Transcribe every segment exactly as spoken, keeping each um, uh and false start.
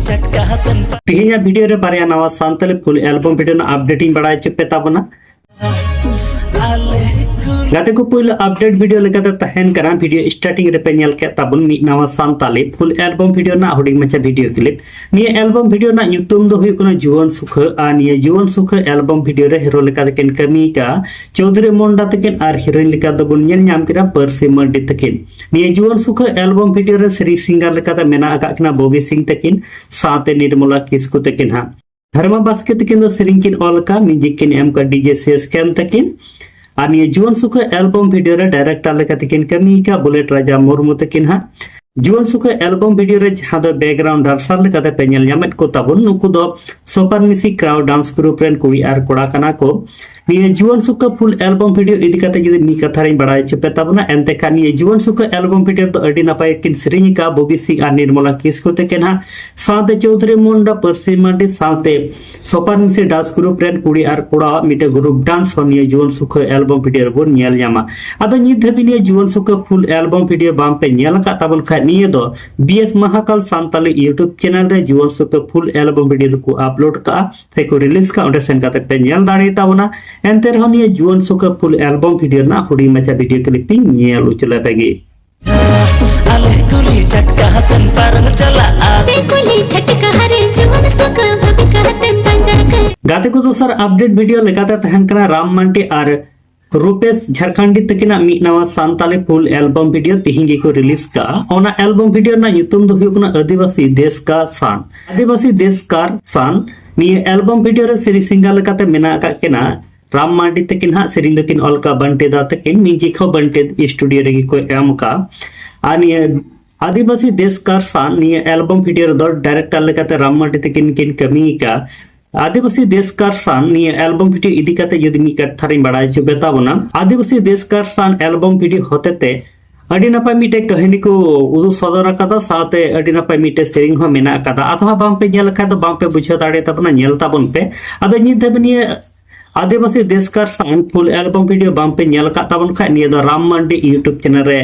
ᱛᱮᱦᱮᱧᱟᱜ ᱵᱷᱤᱰᱤᱭᱳ ᱨᱮ ᱵᱟᱨᱭᱟ ᱱᱟᱣᱟ ᱥᱟᱱᱛᱟᱞᱤ ᱯᱷᱩᱞ ᱮᱞᱵᱚᱢ ᱵᱷᱤᱰᱤᱭᱳ ᱨᱮᱱᱟᱜ ᱟᱯᱰᱮᱴ ᱤᱧ ᱵᱟᱲᱟᱭ ᱦᱚᱪᱚ ᱯᱮ ᱛᱟᱵᱚᱱᱟ᱾ ᱜᱟᱛᱮ ᱠᱚ, ᱯᱩᱭᱞᱩ ᱟᱯᱰᱮᱴ ᱵᱷᱤᱰᱤᱭᱳ ᱞᱮᱠᱟᱛᱮ ᱛᱟᱦᱮᱱ ᱠᱟᱱᱟ, ᱵᱷᱤᱰᱤᱭᱳ ᱥᱴᱟᱨᱴᱤᱝ ᱨᱮᱯᱮ ᱧᱮᱞ ᱠᱮᱫ ᱛᱟᱵᱚᱱ ᱢᱤᱫ ᱱᱟᱣᱟ ᱥᱟᱱᱛᱟᱞᱤ ᱯᱷᱩᱞ ᱮᱞᱵᱚᱢ ᱵᱷᱤᱰᱤᱭᱳ ᱨᱮᱱᱟᱜ ᱦᱩᱰᱤᱧ ᱢᱟᱪᱷᱟ ᱵᱷᱤᱰᱤᱭᱳ ᱠᱞᱤᱯ᱾ ᱱᱤᱭᱟᱹ ᱮᱞᱵᱚᱢ ᱵᱷᱤᱰᱤᱭᱳ ᱨᱮᱱᱟᱜ ᱧᱩᱛᱩᱢ ᱫᱚ ᱦᱩᱭᱩᱜ ᱠᱟᱱᱟ ᱡᱩᱣᱟᱹᱱ ᱥᱩᱠᱷᱟᱹ, ᱟᱨ ᱱᱤᱭᱟᱹ ᱡᱩᱣᱟᱹᱱ ᱥᱩᱠᱷᱟᱹ ᱮᱞᱵᱚᱢ ᱵᱷᱤᱰᱤᱭᱳ ᱨᱮ ᱦᱤᱨᱳ ᱞᱮᱠᱟ ᱛᱮᱠᱤᱱ ᱠᱟᱹᱢᱤ ᱟᱠᱟᱫᱼᱟ ᱪᱳᱣᱫᱷᱩᱨᱤ ᱢᱩᱱᱰᱟ ᱛᱟᱹᱠᱤᱱ, ᱟᱨ ᱦᱤᱨᱳᱭᱤᱱ ᱞᱮᱠᱟ ᱫᱚᱵᱚᱱ ᱧᱮᱞ ᱧᱟᱢ ᱠᱮᱫᱟ ᱯᱟᱹᱨᱥᱤ ᱢᱟᱹᱨᱰᱤ ᱛᱟᱹᱠᱤᱱ᱾ ᱱᱤᱭᱟᱹ ᱡᱩᱣᱟᱹᱱ ᱥᱩᱠᱷᱟᱹ ᱮᱞᱵᱚᱢ ᱵᱷᱤᱰᱤᱭᱳ ᱨᱮ ᱥᱮᱨᱮᱧ ᱥᱤᱝᱜᱟᱨ ᱞᱮᱠᱟᱛᱮ ᱢᱮᱱᱟᱜ ᱟᱠᱟᱫ ᱠᱤᱱᱟ ᱵᱚᱵᱤ ᱥᱤᱝ ᱛᱟᱹᱠᱤᱱ ᱥᱟᱶᱛᱮ ᱱᱤᱨᱢᱚᱞᱟ ᱠᱤᱥᱠᱩ ᱛᱟᱹᱠᱤᱱ ᱦᱟᱸᱜ᱾ ᱫᱷᱟᱨᱢᱟ ᱵᱟᱥᱠᱮ ᱛᱟᱹᱠᱤᱱ ᱫᱚ ᱥᱮᱨᱮᱧ ᱠᱤᱱ ᱚᱞ ᱟᱠᱟᱫ, ᱢᱤᱣᱡᱤᱠ ᱠᱤᱱ ᱮᱢ ᱟᱠᱟᱫ ᱰᱤᱡᱮ ᱥᱤ ᱮᱥ ᱠᱮᱱ ᱛᱟᱹᱠᱤᱱ᱾ ᱟᱨ ᱱᱤᱭᱟᱹ ᱡᱩᱣᱟᱹᱱ ᱥᱩᱠᱷᱟᱹ ᱮᱞᱵᱚᱢ ᱵᱷᱤᱰᱤᱭᱳ ᱨᱮ ᱰᱟᱭᱨᱮᱠᱴᱚᱨ ᱞᱮᱠᱟ ᱛᱮᱠᱤᱱ ᱠᱟᱹᱢᱤ ᱟᱠᱟᱫ ᱵᱩᱞᱮᱴ ᱨᱟᱡᱟ ᱢᱩᱨᱢᱩ ᱛᱟᱹᱠᱤᱱ ᱦᱟᱸᱜ᱾ ᱡᱩᱣᱟᱹᱱ ᱥᱩᱠᱷᱟᱹ ᱮᱞᱵᱚᱢ ᱵᱷᱤᱰᱤᱭᱳ ᱨᱮ ᱡᱟᱦᱟᱸ ᱫᱚ ᱵᱮᱠᱜᱨᱟᱣᱩᱱᱰ ᱰᱟᱱᱥᱟᱨ ᱞᱮᱠᱟᱛᱮ ᱯᱮ ᱧᱮᱞ ᱧᱟᱢᱮᱫ ᱠᱚ ᱛᱟᱵᱚᱱ, ᱱᱩᱠᱩ ᱫᱚ ᱥᱚᱯᱟᱨ ᱢᱤᱥᱤ ᱠᱨᱟᱣ ᱰᱟᱱᱥ ᱜᱨᱩᱯ ᱨᱮᱱ ᱠᱩᱲᱤ ᱟᱨ ᱠᱚᱲᱟ ᱠᱟᱱᱟ ᱠᱚ᱾ ᱱᱤᱭᱟᱹ ᱡᱩᱣᱟᱹᱱ ᱥᱩᱠᱷᱟᱹ ᱯᱷᱩᱞ ᱮᱞᱵᱚᱢ ᱵᱷᱤᱰᱤᱭᱳ ᱤᱫᱤ ᱠᱟᱛᱮ ᱡᱩᱫᱤ ᱢᱤᱫ ᱠᱟᱛᱷᱟ ᱨᱤᱧ ᱵᱟᱲᱟᱭ ᱦᱚᱪᱚ ᱯᱮ ᱛᱟᱵᱚᱱᱟ, ᱮᱱᱛᱮ ᱠᱷᱟᱱ ᱱᱤᱭᱟᱹ ᱡᱩᱣᱟᱹᱱ ᱥᱩᱠᱷᱟᱹ ᱮᱞᱵᱚᱢ ᱵᱷᱤᱰᱤᱭᱳ ᱨᱮᱫᱚ ᱟᱹᱰᱤ ᱱᱟᱯᱟᱭ ᱠᱤᱱ ᱥᱮᱨᱮᱧ ᱟᱠᱟᱫᱼᱟ ᱵᱚᱵᱤ ᱥᱤᱝ ᱟᱨ ᱱᱤᱨᱢᱚᱞᱟ ᱠᱤᱥᱠᱩ ᱛᱟᱹᱠᱤᱱ ᱦᱟᱸᱜ᱾ ᱥᱟᱶᱛᱮ ᱪᱳᱣᱫᱷᱩᱨᱤ ᱢᱩᱱᱰᱟ, ᱯᱟᱹᱨᱥᱤ ᱢᱟᱨᱰᱤ ᱥᱟᱶᱛᱮ ᱥᱚᱯᱟᱨ ᱢᱤᱥᱤ ᱰᱟᱱᱥ ᱜᱨᱩᱯ ᱨᱮᱱ ᱠᱩᱲᱤ ᱟᱨ ᱠᱚᱲᱟᱣᱟᱜ ᱢᱤᱫᱴᱮᱱ ᱜᱨᱩᱯ ᱰᱟᱱᱥ ᱦᱚᱸ ᱱᱤᱭᱟᱹ ᱡᱩᱣᱟᱹᱱ ᱥᱩᱠᱷᱟᱹ ᱮᱞᱵᱚᱢ ᱵᱷᱤᱰᱤᱭᱳ ᱨᱮᱵᱚᱱ ᱧᱮᱞ ᱧᱟᱢᱟ᱾ ᱟᱫᱚ ᱱᱤᱛ ᱫᱷᱟᱹᱵᱤᱡ ᱱᱤᱭᱟᱹ ᱡᱩᱣᱟᱹᱱ ᱥᱩᱠᱷᱟᱹ ᱯᱷᱩᱞ ᱮᱞᱵᱚᱢ ᱵᱷᱤᱰᱤᱭᱳ ᱵᱟᱝ ᱯᱮ ᱧᱮᱞ ᱟᱠᱟᱫ ᱛᱟᱵᱚᱱ ᱠᱷᱟᱡ, ᱱᱤᱭᱟᱹ ᱫᱚ B S Mahakal Santali YouTube channel ᱨᱮ ᱡᱩᱣᱟᱹᱱ ᱥᱩᱠᱷᱟᱹ ᱯᱷᱩᱞ ᱮᱞᱵᱚᱢ ᱵᱷᱤᱰᱤᱭᱳ ᱫᱚᱠᱚ ᱟᱯᱞᱳᱰ ᱠᱟᱜᱼᱟ ᱥᱮ ᱠᱚ ᱨᱤᱞᱤᱡᱽ ᱠᱟᱜᱼᱟ, ᱚᱸᱰᱮ ᱥᱮᱱ ᱠᱟᱛᱮ ᱯᱮ ᱧᱮᱞ ᱫᱟᱲᱮ ᱛᱟᱵᱚᱱᱟ᱾ ᱮᱱᱛᱮ ᱨᱮᱦᱚᱸ ᱱᱤᱭᱟᱹ ᱡᱩᱣᱟᱹᱱ ᱥᱩᱠᱷᱟᱹ ᱯᱷᱩᱞ ᱮᱞᱵᱚᱢ ᱵᱷᱤᱰᱤᱭᱳ ᱨᱮᱱᱟᱜ ᱦᱩᱰᱤᱧ ᱢᱟᱪᱷᱟ ᱵᱷᱤᱰᱤᱭᱳ ᱠᱞᱤᱯ ᱤᱧ ᱧᱮᱞ ᱩᱪᱟᱹᱲ ᱟᱯᱮ ᱜᱮ᱾ ᱟᱞᱮ ᱠᱩᱞᱦᱤ ᱪᱷᱟᱴᱠᱟ ᱦᱟᱛᱮᱢ ᱯᱟᱨᱚᱢ ᱪᱟᱞᱟᱜᱼᱟ᱾ ᱟᱯᱮ ᱠᱩᱞᱦᱤ ᱪᱷᱟᱴᱠᱟ ᱦᱟᱨᱮ ᱡᱩᱣᱟᱹᱱ ᱥᱩᱠᱷᱟᱹ ᱵᱷᱟᱵᱤᱠᱟ ᱦᱟᱛᱮᱢ ᱯᱟᱸᱡᱟ ᱠᱟᱭ᱾ ᱜᱟᱛᱮ ᱠᱚ, ᱫᱚᱥᱟᱨ ᱟᱯᱰᱮᱴ ᱵᱷᱤᱰᱤᱭᱳ ᱞᱮᱠᱟᱛᱮ ᱛᱟᱦᱮᱱ ᱠᱟᱱᱟ ᱨᱟᱢ ᱢᱟᱱᱰᱤ ᱟᱨ ᱨᱩᱯᱮᱥ ᱡᱷᱟᱨᱠᱷᱟᱱᱰᱤ ᱛᱟᱹᱠᱤᱱᱟᱜ ᱢᱤᱫ ᱱᱟᱣᱟ ᱥᱟᱱᱛᱟᱞᱤ ᱯᱷᱩᱞ ᱮᱞᱵᱚᱢ ᱵᱷᱤᱰᱤᱭᱳ ᱛᱤᱦᱤᱧ ᱜᱮᱠᱚ ᱨᱤᱞᱤᱡᱽ ᱠᱟᱜᱼᱟ᱾ ᱚᱱᱟ ᱮᱞᱵᱚᱢ ᱵᱷᱤᱰᱤᱭᱳ ᱨᱮᱱᱟᱜ ᱧᱩᱛᱩᱢ ᱫᱚ ᱦᱩᱭᱩᱜ ᱠᱟᱱᱟ ᱟᱹᱫᱤᱵᱟᱹᱥᱤ ᱫᱮᱥ ᱠᱟ ᱥᱟᱱ᱾ ᱟᱹᱫᱤᱵᱟᱹᱥᱤ ᱫᱮᱥ ᱠᱟ ᱥᱟᱱ᱾ ᱱᱤᱭᱟᱹ ᱮᱞᱵᱚᱢ ᱵᱷᱤᱰᱤᱭᱳ ᱨᱮ ᱥᱮᱨᱮᱧ ᱥᱤᱝᱜᱟᱨ ᱞᱮᱠᱟᱛᱮ ᱢᱮᱱᱟᱜ ᱟᱠᱟᱫ ᱠᱤᱱᱟ ᱨᱟᱢ ᱢᱟᱨᱰᱤ ᱛᱟᱹᱠᱤᱱ ᱦᱟᱸᱜ, ᱥᱮᱨᱮᱧ ᱫᱚᱠᱤᱱ ᱚᱞ ᱠᱟᱜᱼᱟ ᱵᱟᱱᱴᱮ ᱫᱟ ᱛᱟᱹᱠᱤᱱ, ᱢᱤᱣᱡᱤᱠ ᱦᱚᱸ ᱵᱟᱱᱴᱮ ᱥᱴᱩᱰᱤᱭᱳ ᱨᱮᱜᱮ ᱠᱚ ᱮᱢ ᱠᱟᱜᱼᱟ᱾ ᱟᱨ ᱱᱤᱭᱟᱹ ᱟᱹᱫᱤᱵᱟᱹᱥᱤ ᱫᱮᱥ ᱠᱟ ᱥᱟᱱ ᱱᱤᱭᱟᱹ ᱮᱞᱵᱚᱢ ᱵᱷᱤᱰᱤᱭᱳ ᱨᱮᱫᱚ ᱰᱟᱭᱨᱮᱠᱴᱚᱨ ᱞᱮᱠᱟᱛᱮ ᱨᱟᱢ ᱢᱟᱨᱰᱤ ᱛᱟᱹᱠᱤᱱ ᱠᱤᱱ ᱠᱟᱹᱢᱤ ᱟᱠᱟᱫᱼᱟ᱾ ᱟᱹᱫᱤᱵᱟᱹᱥᱤ ᱫᱮᱥ ᱠᱟ ᱥᱟᱱ ᱱᱤᱭᱟᱹ ᱮᱞᱵᱚᱢ ᱵᱷᱤᱰᱤᱭᱳ ᱤᱫᱤ ᱠᱟᱛᱮ ᱡᱩᱫᱤ ᱢᱤᱫ ᱠᱟᱛᱷᱟ ᱨᱤᱧ ᱵᱟᱲᱟᱭ ᱦᱚᱪᱚ ᱯᱮ ᱛᱟᱵᱚᱱᱟ, ᱟᱹᱫᱤᱵᱟᱹᱥᱤ ᱫᱮᱥ ᱠᱟ ᱥᱟᱱ ᱮᱞᱵᱚᱢ ᱵᱷᱤᱰᱤᱭᱳ ᱦᱚᱛᱮᱛᱮ ᱟᱹᱰᱤ ᱱᱟᱯᱟᱭ ᱢᱤᱫᱴᱮᱡ ᱠᱟᱹᱦᱱᱤ ᱠᱚ ᱩᱫᱩᱜ ᱥᱚᱫᱚᱨ ᱟᱠᱟᱫᱟ, ᱥᱟᱶᱛᱮ ᱟᱹᱰᱤ ᱱᱟᱯᱟᱭ ᱢᱤᱫᱴᱮᱡ ᱥᱮᱨᱮᱧ ᱦᱚᱸ ᱢᱮᱱᱟᱜ ᱟᱠᱟᱫᱟ᱾ ᱟᱫᱚ ᱦᱟᱸᱜ ᱵᱟᱝ ᱯᱮ ᱧᱮᱞ ᱞᱮᱠᱷᱟᱡ ᱫᱚ ᱵᱟᱝ ᱯᱮ ᱵᱩᱡᱷᱟᱹᱣ ᱫᱟᱲᱮ ᱛᱟᱵᱚᱱᱟ, ᱧᱮᱞ ᱛᱟᱵᱚᱱ ᱯᱮ᱾ ᱟᱫᱚ ᱱᱤᱛ ᱫᱷᱟᱹᱵᱤᱡ ᱱᱤᱭᱟᱹ ᱟᱹᱫᱤᱵᱟᱹᱥᱤ ᱫᱮᱥ ᱠᱟ ᱥᱟᱱ ᱯᱷᱩᱞ ᱮᱞᱵᱚᱢ ᱵᱷᱤᱰᱤᱭᱳ ᱵᱟᱝ ᱯᱮ ᱧᱮᱞ ᱟᱠᱟᱫ ᱛᱟᱵᱚᱱ ᱠᱷᱟᱡ, ᱱᱤᱭᱟᱹ ᱫᱚ ᱨᱟᱢ ᱢᱟᱱᱰᱤ YouTube ᱪᱮᱱᱮᱞ ᱨᱮ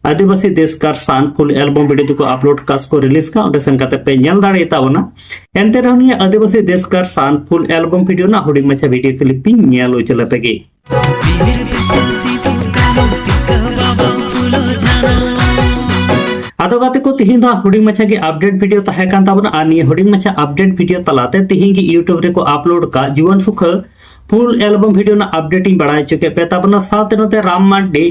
ᱟᱹᱫᱤᱵᱟᱹᱥᱤ ᱫᱮᱥ ᱠᱟᱨ ᱥᱟᱱ ᱯᱷᱩᱞ ᱮᱞᱵᱚᱢ ᱵᱷᱤᱰᱤᱭᱳ ᱫᱚᱠᱚ ᱟᱯᱞᱳᱰ ᱠᱟᱥ ᱠᱚ ᱨᱤᱞᱤᱡᱽ ᱠᱟᱜ, ᱚᱸᱰᱮ ᱥᱮᱱ ᱠᱟᱛᱮ ᱯᱮ ᱧᱮᱞ ᱫᱟᱲᱮᱭᱟᱛᱟ ᱵᱚᱱᱟ᱾ ᱮᱱᱛᱮ ᱨᱮᱦᱚᱸ ᱱᱤᱭᱟᱹ ᱟᱹᱫᱤᱵᱟᱹᱥᱤ ᱫᱮᱥ ᱠᱟᱨ ᱥᱟᱱ ᱯᱷᱩᱞ ᱮᱞᱵᱚᱢ ᱵᱷᱤᱰᱤᱭᱳ ᱨᱮᱱᱟᱜ ᱦᱩᱰᱤᱧ ᱢᱟᱪᱷᱟ ᱵᱷᱤᱰᱤᱭᱳ ᱠᱞᱤᱯ ᱤᱧ ᱧᱮᱞ ᱦᱚᱪᱚ ᱞᱮᱯᱮ ᱜᱮ᱾ ᱵᱤᱨ ᱵᱤᱥᱟᱹᱞ ᱥᱤᱫᱩ ᱠᱟᱹᱱᱦᱩ ᱛᱤᱞᱠᱟᱹ ᱵᱟᱵᱟ ᱯᱷᱩᱞᱳ ᱡᱷᱟᱱᱳ᱾ ᱟᱫᱚ ᱜᱟᱛᱮ ᱠᱚ, ᱛᱤᱦᱤᱧ ᱫᱚ ᱦᱟᱸᱜ ᱦᱩᱰᱤᱧ ᱢᱟᱪᱷᱟ ᱜᱮ ᱟᱯᱰᱮᱴ ᱵᱷᱤᱰᱤᱭᱳ ᱛᱟᱦᱮᱸ ᱠᱟᱱ ᱛᱟᱵᱚᱱᱟ, ᱟᱨ ᱱᱤᱭᱟᱹ ᱦᱩᱰᱤᱧ ᱢᱟᱪᱷᱟ ᱟᱯᱰᱮᱴ ᱵᱷᱤᱰᱤᱭᱳ ᱛᱟᱞᱟᱛᱮ ᱛᱤᱦᱤᱧ ᱜᱮ YouTube ᱨᱮᱠᱚ ᱟᱯᱞᱳᱰ ᱠᱟᱜ ᱡᱩᱣᱟᱹᱱ ᱥᱩᱠᱷᱟᱹ ᱯᱷᱩᱞ ᱮᱞᱵᱚᱢ ᱵᱷᱤᱰᱤᱭᱳ ᱨᱮᱱᱟᱜ ᱟᱯᱰᱮᱴ ᱤᱧ ᱵᱟᱲᱟᱭ ᱦᱚᱪᱚ ᱠᱮᱫ ᱯᱮ ᱛᱟᱵᱚᱱᱟ᱾ ᱥᱟᱶᱛᱮ ᱱᱚᱛᱮ ᱨᱟᱢ ᱢᱟᱨᱰᱤ,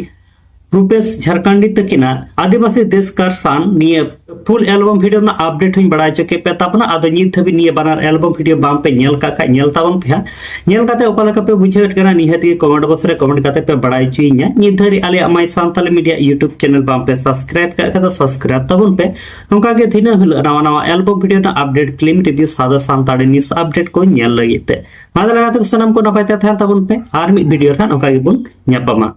ᱨᱩᱯᱮᱥ ᱡᱷᱟᱨᱠᱷᱟᱱᱰᱤ ᱛᱟᱹᱠᱤᱱᱟᱜ ᱟᱹᱫᱤᱵᱟᱹᱥᱤ ᱫᱮᱥ ᱠᱟᱨ ᱥᱟᱱ ᱱᱤᱭᱟᱹ ᱯᱷᱩᱞ ᱮᱞᱵᱚᱢ ᱵᱷᱤᱰᱤᱭᱳ ᱨᱮᱱᱟᱜ ᱟᱯᱰᱮᱴ ᱦᱚᱸᱧ ᱵᱟᱲᱟᱭ ᱦᱚᱪᱚ ᱠᱮᱫ ᱯᱮ ᱛᱟᱵᱚᱱᱟ᱾ ᱟᱫᱚ ᱱᱤᱛ ᱫᱷᱟᱹᱵᱤᱡ ᱱᱤᱭᱟᱹ ᱵᱟᱱᱟᱨ ᱮᱞᱵᱚᱢ ᱵᱷᱤᱰᱤᱭᱳ ᱵᱟᱝ ᱯᱮ ᱧᱮᱞ ᱠᱟᱜ ᱠᱷᱟᱡ, ᱧᱮᱞ ᱛᱟᱵᱚᱱ ᱯᱮ ᱦᱟᱸᱜ᱾ ᱧᱮᱞ ᱠᱟᱛᱮ ᱚᱠᱟ ᱞᱮᱠᱟ ᱯᱮ ᱵᱩᱡᱷᱟᱹᱣᱮᱫ ᱠᱟᱱᱟ, ᱱᱤᱦᱟᱹᱛ ᱜᱮ ᱠᱚᱢᱮᱱᱴ ᱵᱚᱠᱥ ᱨᱮ ᱠᱚᱢᱮᱱᱴ ᱠᱟᱛᱮ ᱯᱮ ᱵᱟᱲᱟᱭ ᱦᱚᱪᱚᱭᱤᱧᱟ᱾ ᱱᱤᱛ ᱫᱷᱟᱹᱵᱤᱡ ᱟᱞᱮᱭᱟᱜ ᱢᱟᱭ ᱥᱟᱱᱛᱟᱞᱤ ᱢᱤᱰᱤᱭᱟ YouTube ᱪᱮᱱᱮᱞ ᱵᱟᱝ ᱯᱮ ᱥᱟᱵᱥᱠᱨᱟᱭᱤᱵ ᱠᱟᱜ ᱠᱷᱟᱡ ᱫᱚ ᱥᱟᱵᱥᱠᱨᱟᱭᱤᱵ ᱛᱟᱵᱚᱱ ᱯᱮ᱾ ᱱᱚᱝᱠᱟ ᱜᱮ ᱫᱤᱱᱟᱹᱢ ᱦᱤᱞᱳᱜ ᱱᱟᱣᱟ ᱱᱟᱣᱟ ᱮᱞᱵᱚᱢ ᱵᱷᱤᱰᱤᱭᱳ ᱨᱮᱱᱟᱜ ᱟᱯᱰᱮᱴ, ᱯᱷᱤᱞᱢ ᱨᱤᱵᱷᱤᱭᱩ, ᱥᱟᱫᱟ ᱥᱟᱱᱛᱟᱲᱤ ᱱᱤᱭᱩᱡᱽ ᱟᱯᱰᱮᱴ ᱠᱚ ᱧᱮᱞ ᱞᱟᱹᱜᱤᱫ ᱛᱮ᱾ ᱢᱟ ᱛᱟᱦᱞᱮ ᱜᱟᱛᱮ ᱠᱚ, ᱥᱟᱱᱟᱢ ᱠᱚ ᱱᱟᱯᱟᱭ ᱛᱮ ᱛᱟᱦᱮᱱ ᱛᱟᱵᱚᱱ ᱯᱮ᱾ ᱟᱨ ᱢᱤᱫ ᱵᱷᱤᱰᱤᱭᱳ ᱨᱮ ᱦᱟᱸᱜ ᱱᱚᱝᱠᱟ ᱜᱮᱵᱚᱱ ᱧᱟᱯᱟᱢᱟ᱾